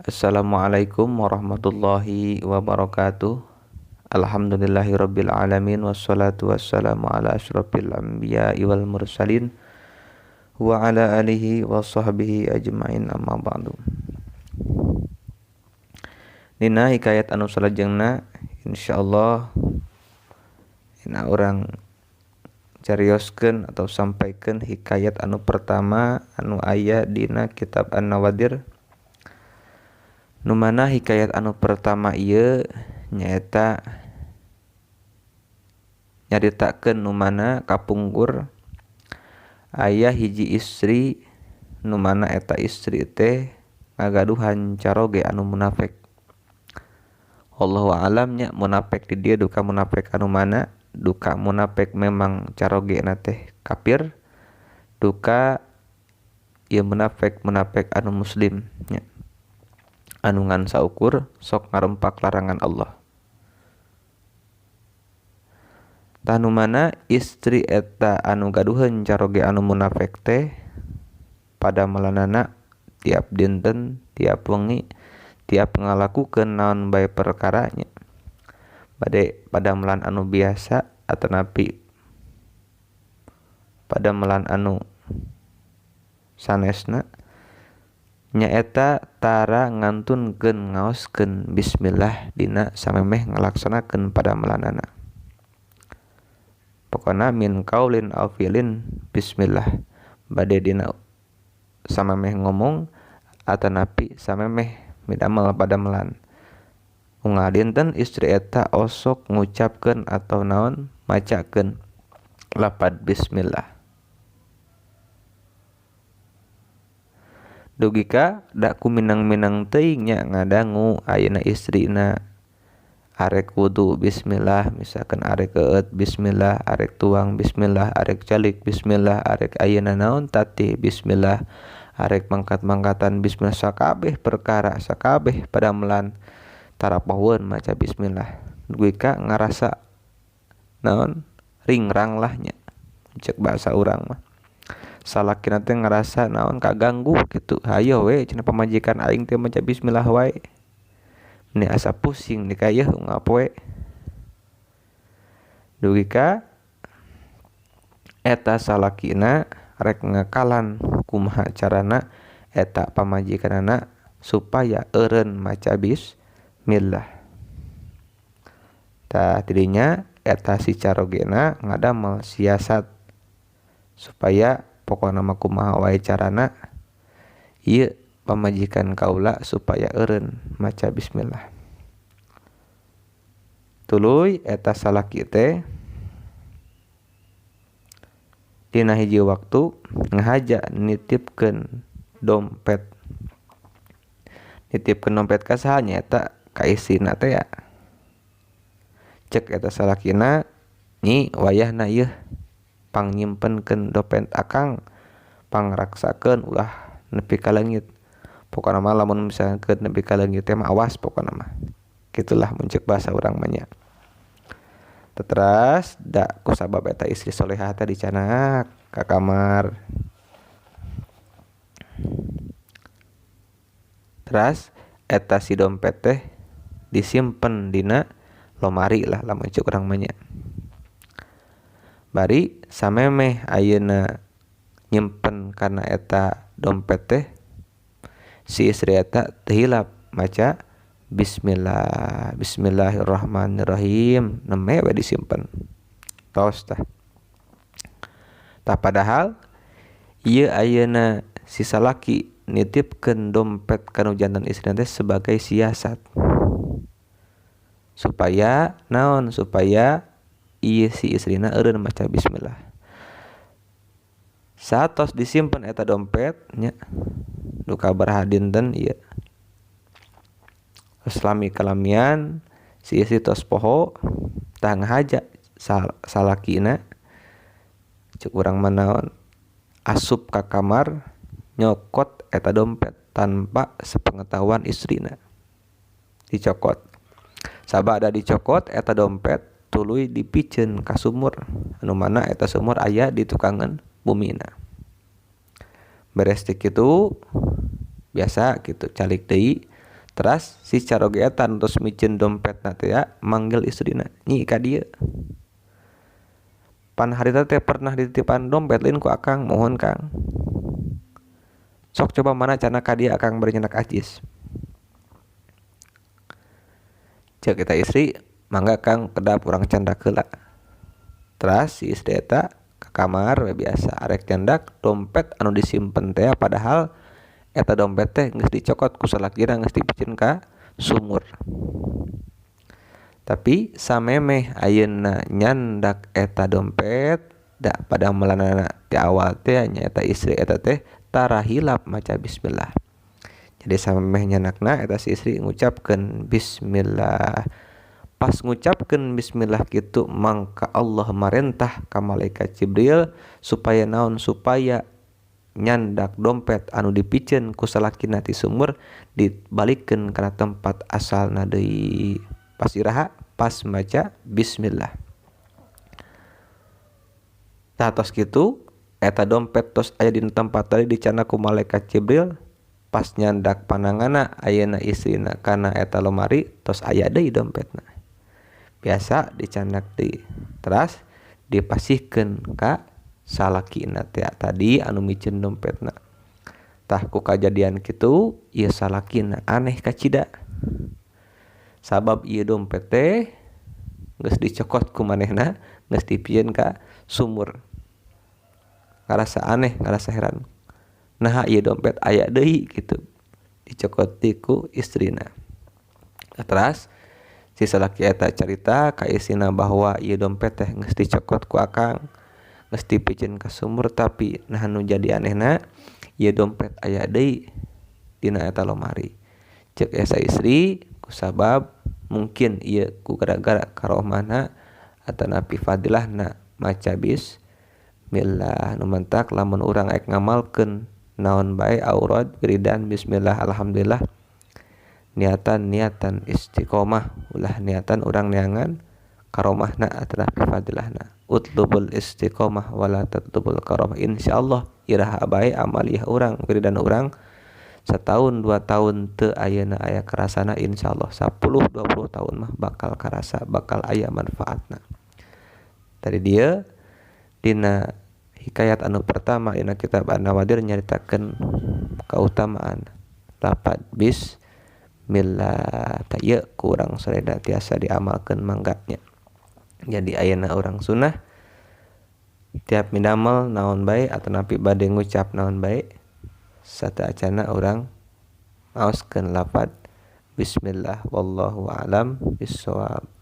Assalamualaikum warahmatullahi wabarakatuh. Alhamdulillahirabbil alamin wassalatu wassalamu ala asyrafil anbiya'i wal mursalin wa ala alihi wa sahbihi ajmain, amma ba'du. Dina hikayat anu salajengna, insyaallah dina urang carioskeun atau sampaikeun hikayat anu pertama anu aya dina kitab An-Nawadir. Nu mana hikayat anu pertama ieu nyaeta nyaritakeun nu mana kapungkur aya hiji istri nu mana eta istri teh ngagaduhan caroge anu munafik. Allahu a'lam nya munafik di dieu duka munafik anu mana, duka munafik memang carogena teh kafir, duka ieu munafik munafik anu muslim nya, anu ngan saukur sok ngarempak larangan Allah. Tah nu mana istri eta anu gaduheun caroge anu munafik teh pada melanana tiap dinten, tiap wengi, tiap ngalakukeun naon bae perkara nya. Bade padamelan anu biasa atanapi padamelan anu sanesna nyaeta tara ngantunkeun ngaoskeun bismillah dina samemeh ngalaksanakeun padamelanana. Pokona min kaulin aw fi'lin bismillah, bade dina samemeh ngomong atanapi samemeh midamel padamelan. Unggal dinten istri eta osok ngucapkeun atau naon macakeun lapad bismillah. Dugi ka da ku minang-minang teuing nya ngadangu ayeuna istrina arek wudu bismillah, misalkan arek keueut bismillah, arek tuang bismillah, arek calik bismillah, arek ayeuna naon tatih bismillah, arek mangkat-mangkatan bismillah, sakabeh perkara sakabeh padamelan tara pohoeun maca bismillah. Dugi ka ngarasa naon ringrang lah nya cek bahasa urang mah. Salakina teh ngarasa naon kaganggu kitu, hayo we cenah pamajikan aing teh maca bismillah wae. Meni asa pusing di ka ieu unggal poe. Dugi ka eta salakina rek ngakalan kumaha carana eta pamajikanana supaya eureun maca bismillah. Tah tidinya eta si carogena ngadamel siasat supaya pokona mah kumaha wae carana ieu pamajikan kaula supaya eureun maca bismillah. Tuluy eta salaki teh dina hiji waktu ngahaja nitipkeun dompet. Nitipkeun dompet ka saha nya eta ka istrina teh ya. Cek eta salakina, nyi wayahna ieu pangnyimpenkeun dompet akang, pangraksakeun ulah nepi ka leungit. Pokona mah lamun misalkan nepi ka leungit teh mah awas pokona mah. Kitulah mun ceuk bahasa urang mah nya. Teras da kusabab eta istri solehah teh dicanak ka kamar. Teras eta si dompet teh disimpen dina lomari lah lamun ceuk urang mah nya. Bari samemeh ayeuna nyimpen kana eta dompet teh si istri eta teu hilap maca bismillah, bismillahirrahmanirrahim, neme we disimpen. Tos tah. Tah padahal ieu ayeuna si salaki nitipkeun dompet ka nu janten istrina teh sebagai siasat supaya naon, supaya ieu si istrina eureun maca bismillah. Satos disimpen eta dompet nya duka baraha dinten ieu lami kalamian si istri tos poho tah ngahaja salakina cek urang mah naon asup ka kamar nyokot eta dompet tanpa sepengetahuan istrina. Dicokot. Sabada dicokot eta dompet tuluy dipiceun ka sumur anu mana eta sumur aya di tukangan bumina. Beres ti kitu biasa kitu calik deui Teras si caroge eta nu tos miceun dompetna teh ya manggil istrina, "Nyi, ka dieu. Pan harita teh pernah dititipan dompet lain ku akang?" "Muhun, Kang." "Sok coba mana candak ka dieu, akang bari nyandak acis." Cek eta istri, "Mangga, Kang, kedap urang candak heula." Teras si istri eta ka kamar we biasa arek nyandak dompet anu disimpen teh, padahal eta dompet teh geus dicokot ku salakina, geus dipiceun ka sumur. Tapi samemeh ayeuna nyandak eta dompet, da pada melanana ti awal teh nyaeta istri eta teh tara hilap maca bismillah. Jadi samemeh nyandakna eta si istri ngucapkeun bismillah. Pas ngucapkeun bismillah kitu, mangka Allah marentah ka malaikat Jibril supaya naon? Supaya nyandak dompet anu dipiceun ku salakina ti sumur dibalikeun kana tempat asalna deui. Pas iraha? Pas maca bismillah. Tah, tos kitu eta dompet tos aya dina tempat tadi, dicandak ku malaikat Jibril. Pas nyandak pananganna ayeuna istrina kana eta lomari, tos aya deui dompetna. Biasa dicandak deui, teras dipasihkeun ka salakina teh tadi anu miceun dompetna. Tah, ku kajadian kitu ieu salakina aneh kacida, sabab ieu dompet teh geus dicokot ku manehna, geus dipieun ka sumur. Ngarasa aneh, ngarasa heran, naha ieu dompet aya deui kitu dicokot ku istrina. Teras si salaki eta carita ka istrina bahwa ieu dompet teh geus dicokot ku akang, geus dipiceun ka sumur, tapi nah, nu jadi anehna ieu dompet aya deui dina eta lomari. Cek eta istri, kusabab mungkin ieu ku gara-gara karomahna atanapi fadilahna maca bismillah. Nu mantak lamun urang arek ngamalkeun naon bae, aurad, wiridan, bismillah, alhamdulillah, niatan niatan istiqomah, ulah niatan urang neangan karomahna atanapi fadilahna. Utlubul istiqomah wala tatlubul karomah. Insyaallah iraha bae amaliyah urang, wiridan urang, setahun 2 tahun teu ayeuna aya karasana, insyaallah 10 20 tahun mah bakal karasa, bakal aya manfaatna. Tadi dia dina hikayat anu pertama dina kitab An-Nawadir nyaritakeun keutamaan lapad bismillah. Tah, ieu ku urang sadaya tiasa diamalkeun, mangga nya. Jadi ayeuna urang sunnah tiap midamel naon bae atanapi bade ngucap naon bae, sateuacanna urang maoskeun lapad bismillah. Wallahu a'lam bissawab.